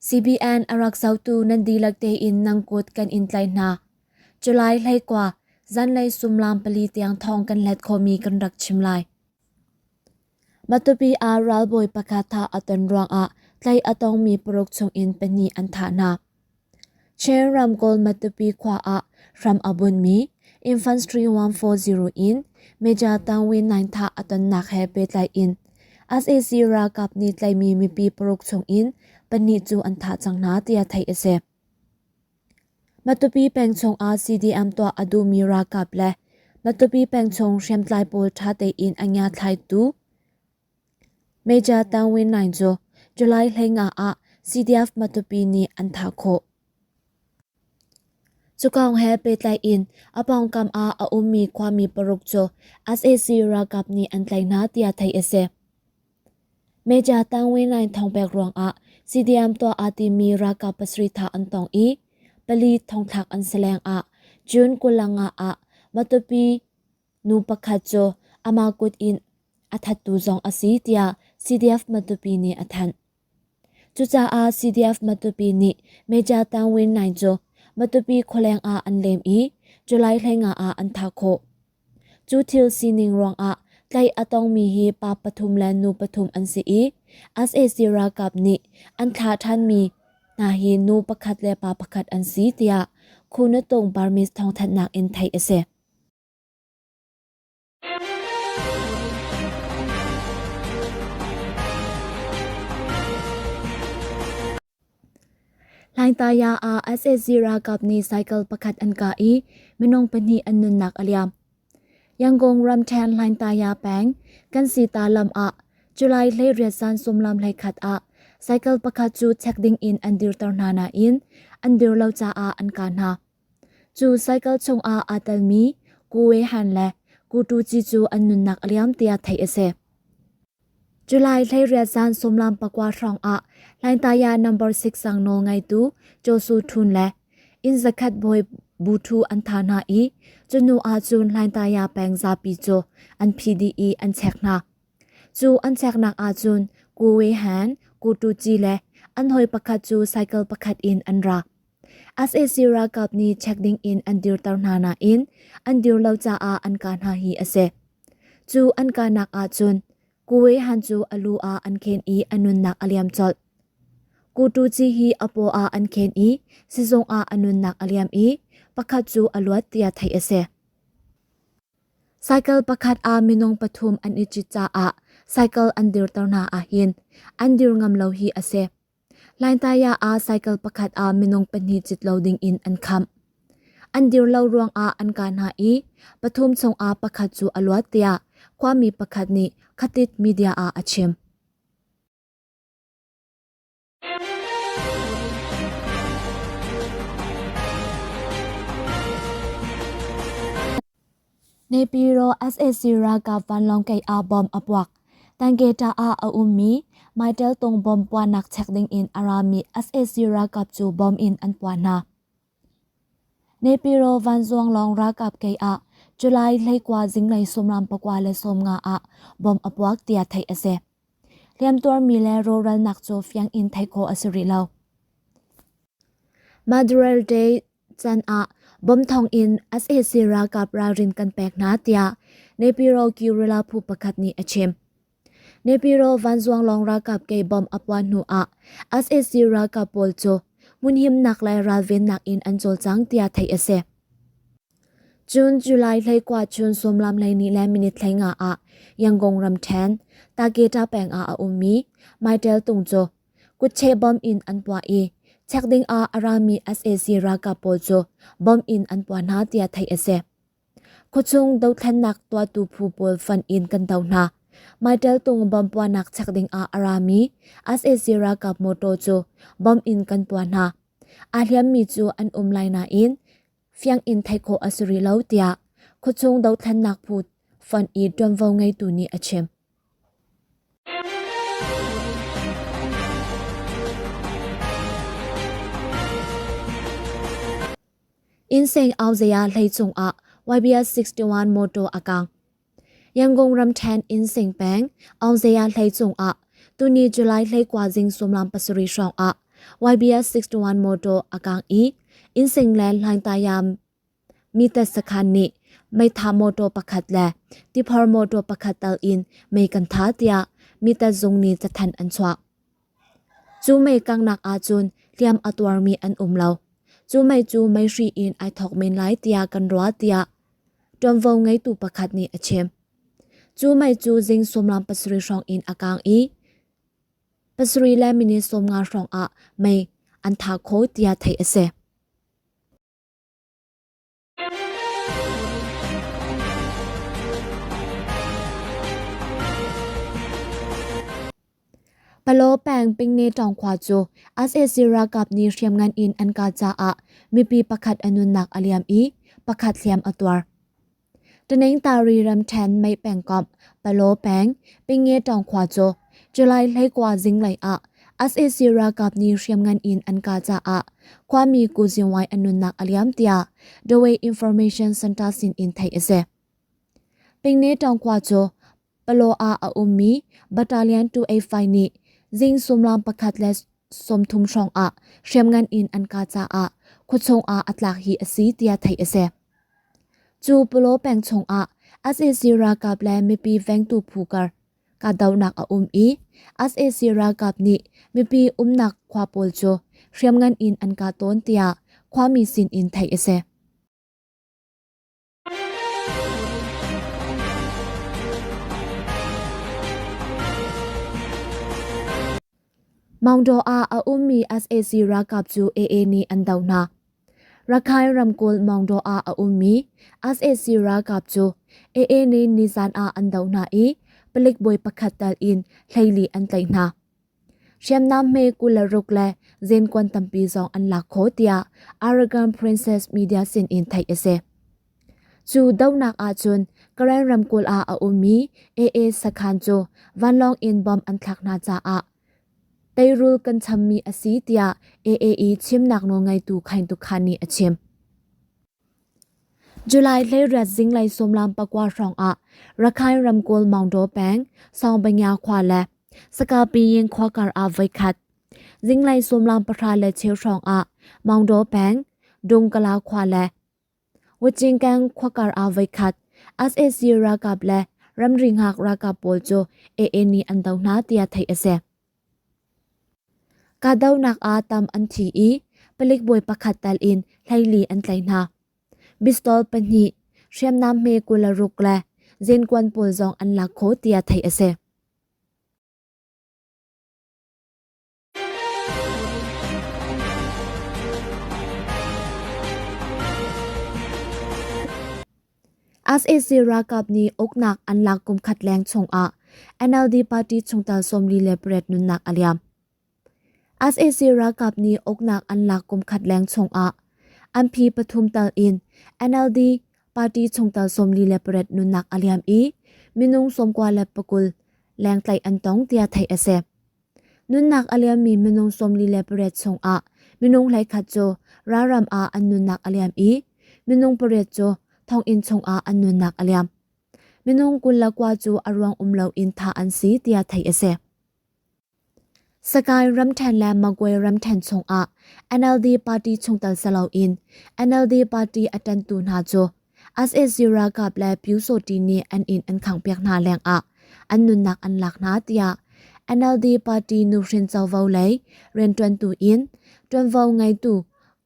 CBN a rak zohtu nan dihlak tein nan kut kan in tlaih hna. July 19, zanlei sumlam pali tiang thawng kan hlet khawhmi kan rak chim lai. Matupi ah ralbawi pakhat thah a ton ruangah tlaih a tongmi paruk chungin pahnih an thah hna. Chin ramkulh Matupi khua ah hram a bunhmi Infantry 140 in Major Tang Win Naing thah a tonnak he pehtlai in sac ralkap nih tlaihmi mipi paruk chungin pahnih cu an thah cang hna tiah theih a si. Matupi peng chungah CDM tuah a duhmi ralkap le Matupi peng chung hriamtlai pawl ṭha tein a ngiathlaitu Major Tang Win Naing cu July 15 ah CDF Matupi nih an thah khawh. Cu kong he pehtlai in a pawngkam ah a ummi khuami paruk cu sac ralkap nih an tlaih hna tiah theih a si. Major Tang Win Naing thawngpek ruangah CDM tuah aa timmi ralkap pasarih thah an tong i pali thongthlak an si lengah June 25 ah Matupi nu pakhat cu amah kut in a thattu zong a si tiah CDF Matupi nih a thanh. Cucaah CDF Matupi nih Major Tang Win Naing cu Matupi khualeng ah an lem i July 15 ah an thah khawh. Cu thil sining ruangah tlaih a tongmi hi pa pathum le nu pathum an si i sac ralkap nih an thlah ṭhanmi hna hi nu pakhat le pa pakhat an si tiah Khunatung Burmese thawngthanhnak in theih a si. Hlaingtaya ah sac ralkap nih cycle pakhat an kah i minung pahnih an nunnak a liam. Yangon ramṭhen Hlaingtaya peng Kansita lam ah July 18 zan sumlam 11 ah cycle pakhat cu check ding in an dirter hna nain an dir lo caah an kah hna. Cu cycle chungah aa telmi Ku We Han le Ku Tu Ci cu an nunnak a liam tiah theih a si. July 18 zan sawmlam pakua hrawng ah Hlaingtaya number 6 sang nawl ngeitu Chaw Su Htun le inn zakhat bawi Bu Thu an thah hna i cu hnu ahcun Hlaingtaya peng zapi cu an phi dih i an chek hna. Cu an cheknak ahcun Ku We Han, Ku Tu Ci le an hawi pakhat cu cycle pakhat in an ra. Sac ralkap nih check ding in an dirter hna nain an dir lo caah an kah hna hi a si. Cu an kahnak ahcun Kuwe Han cu a lu ah an khen i a nunnak a liam colh. Ku Tu Ci hi a paw ah an khen i sizung ah a nunnak a liam i pakhat cu a luat tiah theih a si. Cycle pakhat ah minung pathum an i cit caah cycle an dirter hna ahhin an dir ngam lo hi a si. Laintaya ah cycle pakhat ah minung pahnih cit lo ding in an khamh. An dir lo ruangah an kah hna i pathum chungah pakhat cu a luat tiah khuami pakhat nih Khatit media ah a chim. Naypyidaw sac ralkap vanlawng kei ah bomb a puak. Tangketa ah a ummi Mytel tung bomb puahnak check ding in a rami sac ralkap cu bomb in an puah hna. Naypyidaw vanzuanglawng ralkap kei ah July 19 zinglei sumlam 9:15 ah bomb a puak tiah theih a si. Hliamtuarmi le rawhralnak cu fiang in theih khawh a si rih lo. Madural Day can ah bomb thawng in sac ralkap ralrin kan pek hna tiah Naypyidaw Guerrilla phu pakhat nih a chim. Naypyidaw vanzuanglawng ralkap ke bomb a puah hnu ah sac ralkap pawl cu hmunhimnak le ralvennak in an cawlcang tiah theih a si. Cun July 19 chun sawmlam 12 le minute 15 ah Yangon ramṭhen Taketa peng ah a ummi Maitel tung cu Kutche bomb in an puah i check ding ah a rami sac ralkap pawl cu bomb in an puah hna tiah theih a si. Khuachung dothlennak tuahtu phu pawl fund in kan do hna. Maitel tung bomb puahnak check ding ah a rami sac ralkap motor cu bomb in kan puah hna. Aa hliammi cu an um lai nain fiang in theih khawh a si rih lo tiah khuachung dothlennak phu fund i ṭuanvo ngeitu nih a chim. Insein Auzaya hlei cungah YBS 61 motor a kang. Yangon ramṭhen Insein peng Auzaya hlei cungah tuni July 19 zing sumlam pasarih hrawng ah YBS 61 motor a kang i Insein le Hlaingtaya mitat sakhan nih meitha motor pakhat le tiphor motor pakhat tal in mei kan tha tiah mitat zung nih cathanh an chuah. Cu mei kanghnak ahcun hliam a tuarmi an um lo. Cu mei cu meihri in ai thawk men lai tiah kan ruah tiah ṭuanvo ngeitu pakhat nih a chim. Cu mei cu zing sawmlam pasarih hrawng in a kang i pasarih le minute 50 hrawng ah mei an tha kho tiah theih a si. Palaw peng Pingne Taung khua cu sac ralkap nih hriamngan in an kah caah mipi pakhat a nunnak a liam i pakhat hliam a tuar. Taningtari ramṭhen Mei pengkomh Palaw peng Pinge Taung khua cu July 19 zinglei ah sac ralkap nih hriamngan in an kah caah khuami Ku Zin Wai a nunnak a liam tiah Dawei Information Center sin in theih a si. Pingne Taung khua cu Palaw ah a ummi Battalion 285 nih zing sumlam pakhat le 30 hrawng ah hriamngan in an kah caah khuachung ah a tlak hi a si tiah theih a si. Cu Palaw peng chungah sac ralkap le mipi vengtu phu kar kahdohnak a um i sac ralkap nih mipi umnak khua pawl cu hriamngan in an kah tawn tiah khuami sin in theih a si. Maungdaw ah a ummi sac ralkap cu AA nih an doh hna. Rakhine ramkulh Maungdaw ah a ummi sac ralkap cu AA nih nizan ah an doh hna i palik bawi pakhat tal in 14 an tlaih hna. Hriamnam hme 26 le zenkuan tampi zong an lak khawh tiah Arakan Princess Media sin in theih a si. Cu dohnak ahcun Karen ramkulh ah a ummi AA sakhan cu vanlawng in bomb an thlak hna caah teirul kan chammi a si tiah AA i chimnak nawlngeitu Khain Tukhan nih a chim. July 18 zinglei sawmlam pakua hrawng ah Rakhine ramkulh Maungdaw peng Sawngbanya khua le Sakapiyin khua kar ah voikhat zinglei sawmlam pahra le cheu hrawng ah Maungdaw peng Dungkala khua le Wacingkang khua kar ah voikhat sac ralkap le ramri hngak ralkap pawl cu AA nih an do hna tiah theih a si. Kahdohnak ah tam an thi i palik bawi pakhat tal in 14 an tlaih hna. Pistol pahnih, hriamnam hme 26 le zenkuan pawl zong an lak khawh tiah theih a si. Sac ralkap nih uknak an lak kum khat leng chungah NLD party chungtel 48 nunnak a liam. Sac ralkap nih uknak an lak kum khat leng chungah an phi pathum tal in NLD party chungtel 48 nunnak a liam i minung 99 leng tlaih an tong tiah theih a si. Nunnak a liammi minung 48 chungah minung 11 cu ralram ah an nunnak a liam i minung pariat cu thonginn chungah an nunnak a liam. Minung 29 cu a ruang um loin thah an si tiah theih a si. Sagaing ramṭhen le Magway ramṭhen chungah NLD party chungtel si loin NLD party a ṭantu hna cu sac ralkap le Pyusawhti nih an inn an khanghpiak hna lengah an nunnak an lak hna tiah NLD party nuhrin covo lei rianṭuantu in ṭuanvo ngeitu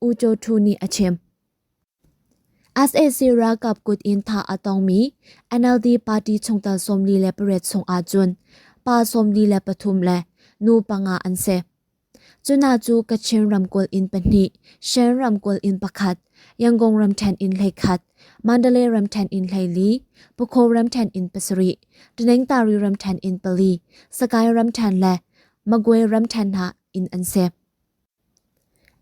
U Kyaw Thu nih a chim. Sac ralkap kut in thah a tongmi NLD party chungtel 48 chung ahcun pa 43 le nu panga an si. Cuna cu Kachin ramkulh inn pahnih, Shan ramkulh inn pakhat, Yangon ramṭhen inn 11, Mandalay ramṭhen inn 14, Pukho ramṭhen inn pasarih, Taningtari ramṭhen inn pali, Sagaing ramṭhen le Magway ramṭhen hna inn an si.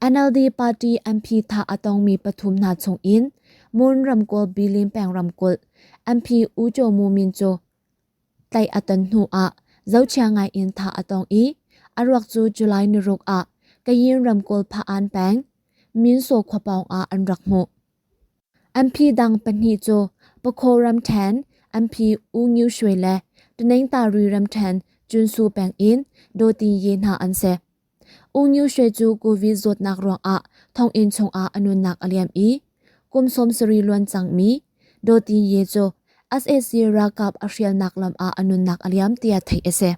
NLD party MP thah a tongmi pathum hna chungin Mon ramkulh Bilin peng ramkulh MP U Kyaw Mu Min cu Tlaih a ton hnu ah zohchia ngai in thah a tong i a ruak cu July niruk ah Kayin ramkulh Pha-an peng Minso khua pawng ah an rak hmuh. MP dang pahnih cu Pakho ramṭhen MP U Ngiu Shwe le Taningtari ramṭhen Junsu peng in Daw Tin Ye hna an si. U Nyu Shwe cu Covid zawtnak ruangah thonginn chungah a nunnak a liam i kum 70 luan cangmi Daw Tin Ye cu sac ralkap a hrialnak lam ah a nunnak a liam tiah theih a si.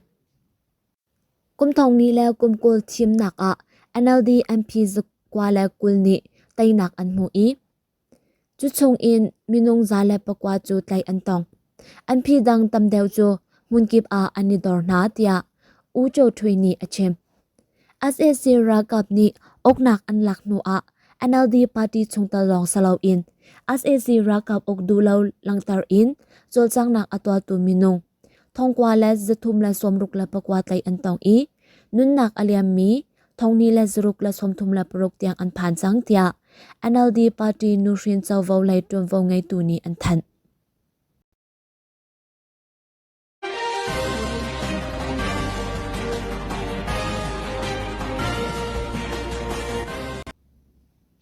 Kum thong ni le kum 20 thimnak ah NLD MP zakua le 20 nih teinak an hmu i cu chung in minung 109 cu tlaih an tong. An phi dang tam deuh cu hmunkip ah an i dor hna tiah U Cho Htwe nih a chim. Sac ralkap nih uknak an lak hnu ah NLD party chungtel lawng si loin sac ralkap uk duh lo langhter in cawlcanghnak a tuahtu minung thongkua le 369 tlaih an tong i nunnak a liammi thonghnih le 636 tiang an phan cang tiah NLD party nuhrin covo lei ṭuanvo ngeitu nih an thanh.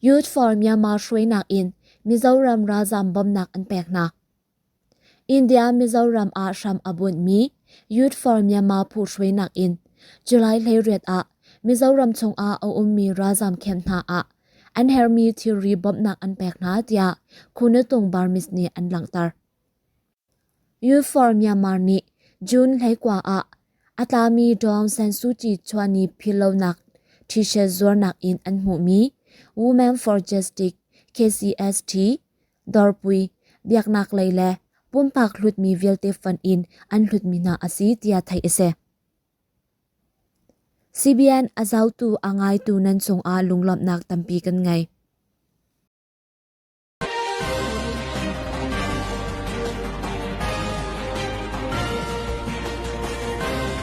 Youth for Myanmar hruainak in Mizoram ralzam bawmhnak an pek hna. India Mizoram ah hram a bunhmi Youth for Myanmar phu hruainak in July 18 ah Mizoram chungah a ummi ralzam camp hna ah an herhmi thilri bawmhnak an pek hna tiah Khunatung Burmese nih an langhter. Youth for Myanmar nih June 19 ah a tlami Daw Aung San Suu Kyi chuahni philhlonak t-shirt zuarnak in an hmuhmi Women for Justice KCST Dawrpui, biaknak lei le pumpak hlutmi vialte fonh in an hlutmi hna a si tiah theih a si. CBN a zohtu a ngaitu nan cungah lunglawmhnak tampi kan ngei.